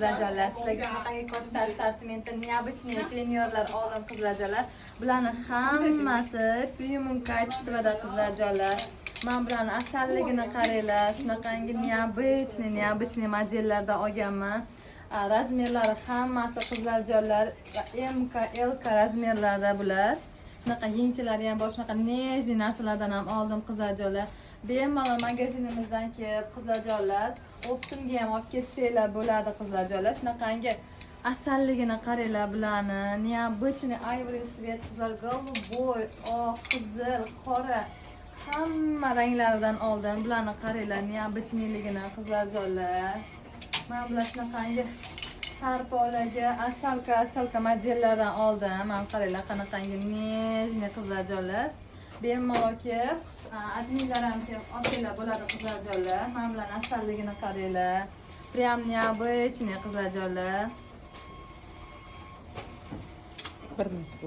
Qizlarjonlar, sizlarga shunaqangi katta assortimentda необычный пеньюар lar oldim, qizlarjonlar. Bularni hammasi premium качество da, qizlarjonlar. Mana bularni asalligini qaranglar, shunaqangi необычный, необычный modellarda olganman. Размер lari hammasi, qizlarjonlar, M K, L K размер larda bular. Shunaqa yengchalari ham bor, shunaqa нежный narsalardan ham oldim, qizlarjonlar. Bemalol magazinimizdan kelib, qizlarjonlar, оптом ga ham olib ketsanglar bo'ladi, qizlarjonlar. Shunaqangi asalligini qaranglar bularni. Необычный ivory цвет, qizlar, голубой, oq, qizil, qora, hamma ranglaridan oldim. Bularni qaranglar, необычный ligini, qizlarjonlar. Mana bular shunaqangi sarpolarga asalka, asalka modellardan oldim. Mana qaranglar, qanaqangi нежный, qizlarjonlar. Bemalol kelib, adminlar ham kelib olsanglar bo'ladi, qizlarjonlar. Mana bularni asalligini qaranglar. Прям необычный, qizlarjonlar. Bir minut.